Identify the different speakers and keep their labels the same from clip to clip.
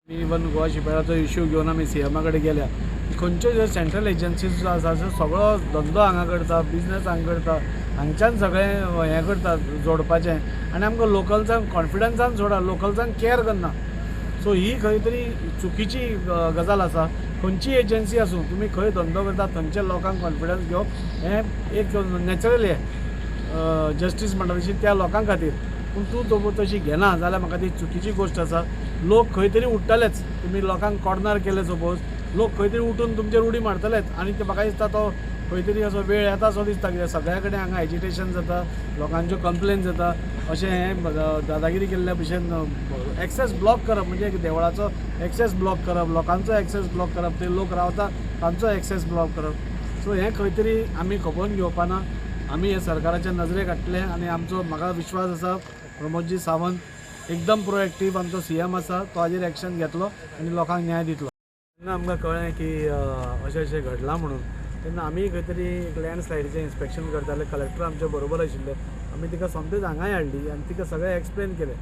Speaker 1: Even Goa शिपयार्डाचो issue घेवन आमी सीएमा कडेन गेल्या. खंयच्यो ज्यो सेंट्रल एजन्सीज आसा, सगळो धंदो हांगा करता, बिजनस हांगा करता, हांगच्यान सगळें हें करता जोडपाचें, आनी आमकां लोकल्सांक कॉन्फिडन्सान सोडा, लोकल्सांक कॅर करना. सो ही खंय तरी चुकीची गजाल आसा. खंयची एजन्सी आसूं, तुमी खंय धंदो करता थंयच्या लोकांक कॉन्फिडन्स घेवप हें एक नॅचरल हें जस्टीस म्हणटा तशी त्या लोकां खातीर. पूण तूं तशी घेना जाल्यार म्हाका ती चुकीची गोश्ट आसा. लोक खंय तरी उठ्ठलेच, तुमी लोकांक कॉर्नर केले सपोज, लोक खंय तरी उठून तुमचेर उडी मारतलेच. आनी ते म्हाका दिसता तो खंय तरी असो वेळ येता असो दिसता, कित्याक सगळ्या कडेन हांगा एजिटेशन जाता, लोकांच्यो कंप्लेन जाता. अशें हें दादागिरी केल्ल्या भशेन एक्सेस ब्लॉक करप, म्हणजे देवळाचो एक्सेस ब्लॉक करप, लोकांचो एक्सेस ब्लॉक करप, ते लोक रावता तांचो एक्सेस ब्लॉक करप. सो हें खंय तरी आमी खपोवन घेवपाना. आमी हे सरकाराच्या नजरेक हाडटले आनी आमचो म्हाका विश्वास आसा प्रमोदजी सावंत एकदम प्रोएक्टीव आमचो सीएम आसा, तो हाजेर एक्शन घेतलो आनी लोकांक न्याय दितलो. तेन्ना आमकां कळ्ळें की अशें अशें घडलां म्हणून, तेन्ना आमी खंय तरी एक लँडस्लायडीचें इन्स्पेक्शन करताले. कलेक्टर आमचे बरोबर आशिल्ले, आमी तिका सोमतीच हांगाय हाडली आनी तिका सगळें एक्सप्लेन केलें.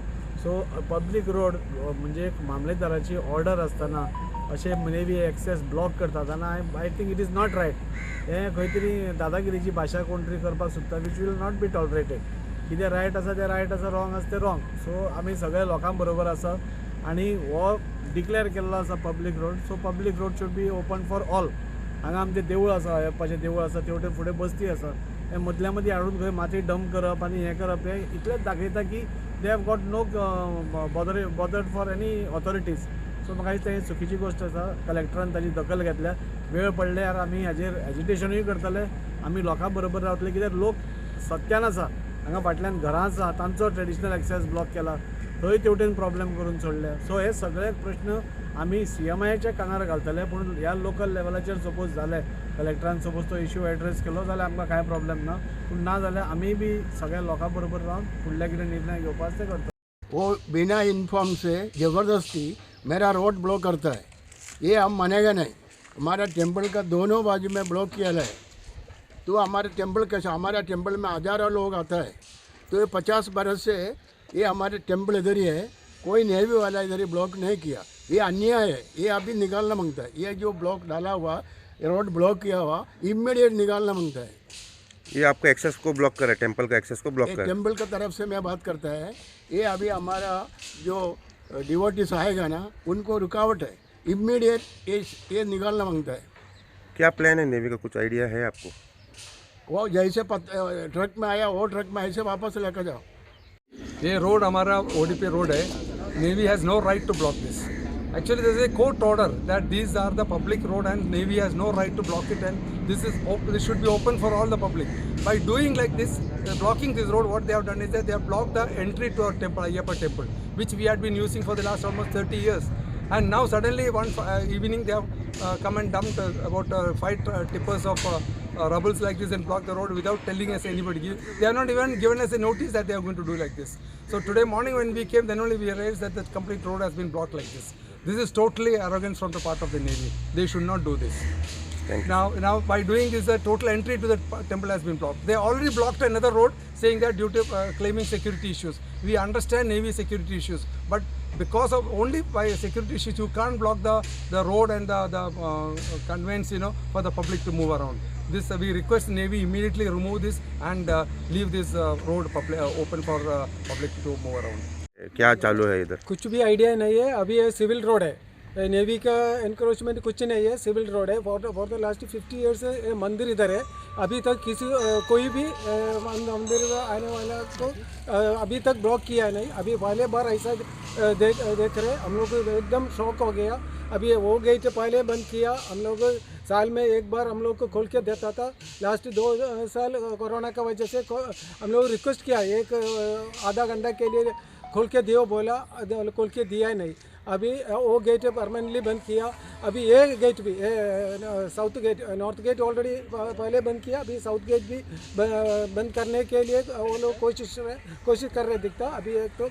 Speaker 1: सो पब्लीक रोड म्हणजे एक मामलेदाराची ऑर्डर आसतना अशें नेवी एक्सेस ब्लॉक करता तेन्ना I think it is not right. हें खंय तरी दादागिरीची भाशा कोण तरी करपाक सोदता, which will not be tolerated. कितें रायट आसा तें रायट आसा, रॉंग आसा तें रॉंग. सो आमी सगळे लोकां बरोबर आसा आनी हो डिक्लेअर केल्लो आसा public road, so public road should be open for all. हांगा आमचें देवूळ आसा, अय्यप्पाचें देवूळ आसा, तेवटेन फुडें बस्ती आसा, हें मदल्या मदीं हाडून खंय माती डंप करप आनी हें करप हें इतलेंच दाखयता की they have got no bother for any authorities. So म्हाका दिसता ही चुकीची गोश्ट आसा. कलेक्टरान ताजी दखल घेतल्या. वेळ पडल्यार आमी हाजेर एजिटेशनूय करतले, आमी लोकां बरोबर रावतले, कित्याक लोक सत्यान आसा. हांगा फाटल्यान घरां आसा, तांचो ट्रेडिशनल एक्सेस ब्लॉक केला, थंय तेवटेन प्रॉब्लेम करून सोडले. सो हे सगळे प्रश्न आमी सीएमआयच्या कानार घालतले. पूण ह्या लोकल लेवलाचेर सपोज जालें, कलेक्टरान सपोज तो इश्यू एड्रेस केलो जाल्यार आमकां कांय प्रॉब्लेम ना. पूण ना जाल्यार आमी बी सगळ्या लोकां बरोबर रावन फुडले कितें निर्णय घेवपाक ते करतले.
Speaker 2: वो बिना इन्फॉर्म से ज़बरदस्ती मेरा रोड ब्लॉक करता है, ये हम मानेगा नहीं. हमारा टेम्पल का दोनों बाजू में ब्लॉक किया है, तो हमारे टेम्पल कैसे, हमारा टेम्पल में हज़ारों लोग आता है, तो ये 50 बरस से ये हमारे टेम्पल इधर ही है, कोई नेवी वाला इधर ही ब्लॉक नहीं किया. ये अन्याय है, ये अभी निकालना मांगता है. ये जो ब्लॉक डाला हुआ, रोड ब्लॉक किया हुआ, इमीडिएट निकालना मांगता है.
Speaker 3: ये आपका एक्सेस को ब्लॉक कर रहा है, टेम्पल का एक्सेस को ब्लॉक कर रहा है.
Speaker 2: टेम्पल का तरफ से मैं बात करता है. ये अभी हमारा जो डिवोटीज आएगा ना, उनको रुकावट है, इमीडिएट ये निकालना मांगता है.
Speaker 3: क्या प्लान है नेवी का, कुछ आइडिया है आपको?
Speaker 2: वो जैसे ट्रक में आया वो ट्रक में ऐसे वापस लेकर जाओ.
Speaker 4: ये रोड हमारा ओडीपी रोड है. Navy has no right to block this. Actually there is a court order that these are the public road and navy has no right to block it, and this is this should be open for all the public. By doing like this, blocking this road, what they have done is that they have blocked the entry to our temple, Ayyappa temple, which we had been using for the last almost 30 years. And now suddenly one evening they have come and dumped about 5 tippers of rubbles like this and blocked the road without telling us anybody. They have not even given us a notice that they are going to do like this. So today morning when we came, then only we realized that the complete road has been blocked like this. This is totally arrogance from the part of the Navy. They should not do this.
Speaker 3: Thank you.
Speaker 4: Now by doing this, the total entry to the temple has been blocked. They already blocked another road, saying that due to claiming security issues. We understand Navy security issues, but because of only by security issues, you can't block the road and the conveyance, you know, for the public to move around. This we request Navy immediately remove this and leave this road open for public to move around.
Speaker 3: क्या चालू है इधर?
Speaker 5: कुछ भी idea नहीं है. अभी ये civil road है, नेवी का encroachment कुछ नहीं है, सिविल रोड है. For the last 50 years ये मंदिर इधर है. अभी तक किसी कोई भी मंदिर आने वाला को अभी तक ब्लॉक किया नहीं. अभी पहले बार ऐसा देख रहे हम लोग, एकदम शॉक हो गया. अभी वो गेट पहले बंद किया, हम लोग साल में एक बार हम लोग को खोल के देता था. लास्ट 2 साल कोरोना का वजह से हम लोग रिक्वेस्ट किया, एक आधा घंटा के लिए खोल के दियो बोला, खोल के दिया ही नहीं. अभी वो गेट परमानेंटली बंद किया. अभी ये गेट भी, south gate, north gate already पहले बंद किया, अभी साउथ गेट भी बंद करने के लिए वो लोग कोशिश कर रहे दिखता. अभी एक तो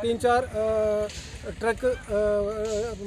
Speaker 5: 3-4 ट्रक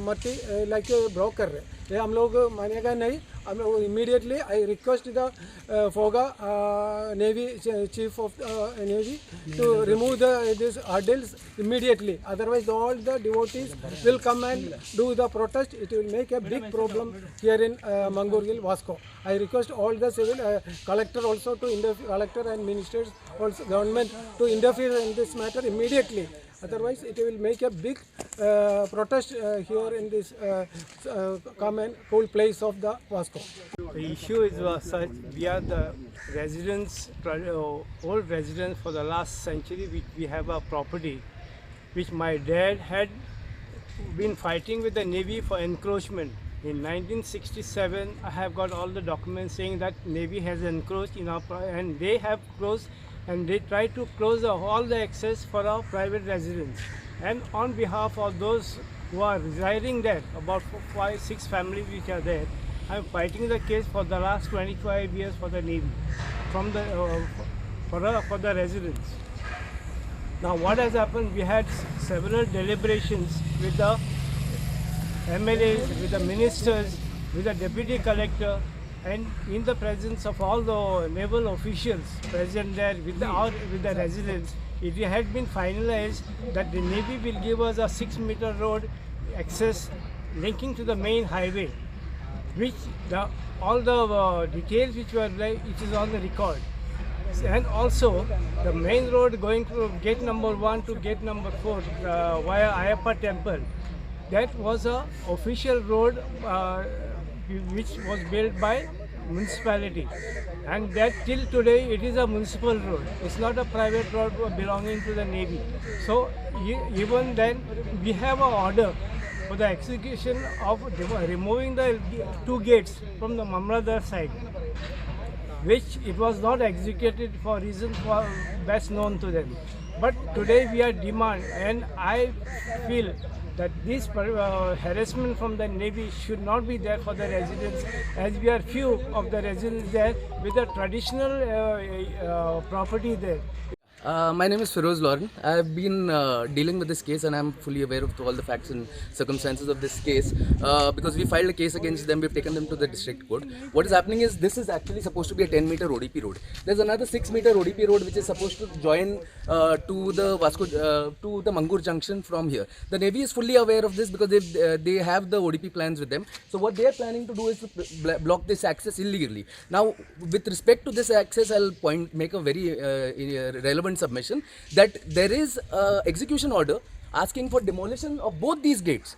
Speaker 5: मट्टी लाके ब्लॉक कर रहे. ये हम लोग मानेगा नहीं. Immediately I request the Foga Navy Chief of Navy to remove these hurdles immediately. Otherwise, all the devotees will come and do the protest. It will make a big problem here in Mangur Hill, Vasco. I request all the civil collector also to interfere, collector and ministers also, government to interfere in this matter immediately. Otherwise, it will make a big protest here in this come and cool place of the Vasco.
Speaker 6: The issue is such, we are the residents, old residents for the last century. We have a property which my dad had been fighting with the Navy for encroachment. In 1967, I have got all the documents saying that Navy has encroached in our, and they have closed, and they try to close all the access for our private residents. And on behalf of those who are residing there, about 4, 5, 6 families which are there, I am fighting the case for the last 25 years for the Navy, from the for the residents. Now what has happened, we had several deliberations with the MLAs, with the ministers, with the deputy collector, and in the presence of all the naval officials present there with the residents. It had been finalized that the Navy will give us a 6-meter road access linking to the main highway, which all the details which were like, it is on the record. And also the main road going to gate number 1 to gate number 4 via Ayappa temple, that was a official road which was built by municipality, and that till today it is a municipal road. It's not a private road belonging to the Navy. So even then we have an order for the execution of removing the 2 gates from the Mamlatdar side, which it was not executed for reasons best known to them. But today we are demand, and I feel that this harassment from the Navy should not be there for the residents, as we are few of the residents there with a traditional property there.
Speaker 7: My name is Firoz Lauren. I have been dealing with this case, and I am fully aware of all the facts and circumstances of this case because we filed a case against them. We've taken them to the district court. What is happening is this is actually supposed to be a 10-meter ODP road. There's another 6-meter ODP road which is supposed to join to the Vasco, to the Mangur junction from here. The Navy is fully aware of this because they have the ODP plans with them. So what they are planning to do is to block this access illegally. Now, with respect to this access, I'll make a very relevant submission that there is a execution order asking for demolition of both these gates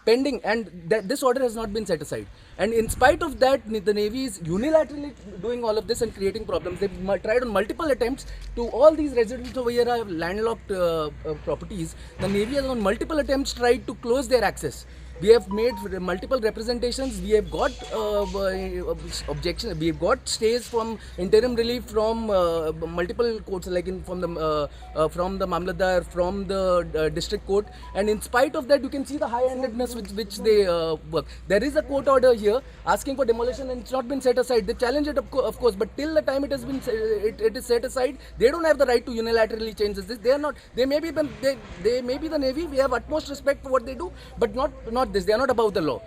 Speaker 7: pending, and this order has not been set aside. And in spite of that, the Navy is unilaterally doing all of this and creating problems. They've tried on multiple attempts to all these residents over here have landlocked properties. The Navy has on multiple attempts tried to close their access. We have made multiple representations. We have got objection. We have got stays from interim relief from multiple courts, like from the Mamlatdar, from the district court. And in spite of that, you can see the high-handedness with which they work. There is a court order here asking for demolition, and it's not been set aside. They challenge it, of course, but till the time it has been it is set aside, they don't have the right to unilaterally change this. They are not. They may be they may be the Navy. We have utmost respect for what they do, but not this. They are not above the law.